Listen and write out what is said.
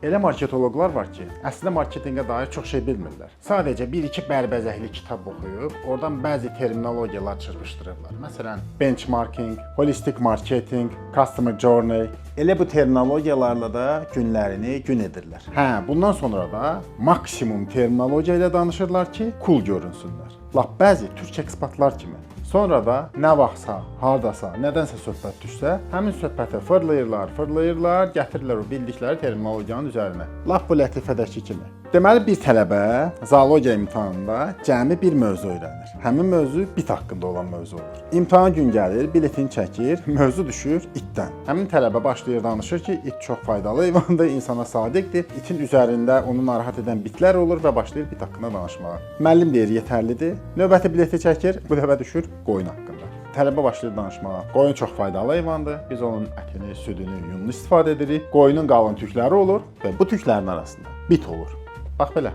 Elə marketoloqlar var ki, əslində marketinqə dair çox şey bilmirlər. Sadəcə bir-iki bərbəzəkli kitab oxuyub, oradan bəzi terminologiyalar çırpışdırırlar. Məsələn, benchmarking, holistic marketing, customer journey. Elə bu terminologiyalarla da günlərini gün edirlər. Hə, bundan sonra da maksimum terminologiya ilə danışırlar ki, cool görünsünlər. Lap bəzi türk ekspatlar kimi. Sonra da nə vaxtsa, hardasa, nədənsə söhbət düşsə, həmin söhbətə fırlayırlar, fırlayırlar, gətirirlər o bildikləri terminologiyanın üzərinə. Lap bu lətifədəki kimi. Deməli, bir tələbə zoologiya imtahanında cəmi bir mövzu öyrənir. Həmin mövzu bit haqqında olan mövzu olur. İmtahan gün gəlir, biletini çəkir, mövzu düşür itdən. Həmin tələbə başlayır danışır ki, it çox faydalı heyvandır, insana sadiqdir. İtin üzərində onu narahat edən bitlər olur və başlayır bit haqqında danışmağa. Müəllim deyir yetərlidir. Növbəti bileti çəkir, bu dəfə düşür qoyun haqqında. Tələbə başlayır danışmağa. Qoyun çox faydalı heyvandır. Biz onun ətini, südünü, yununu istifadə edirik. Qoyunun qalın tükləri olur və bu tüklərin arasında bit olur. Bax belə.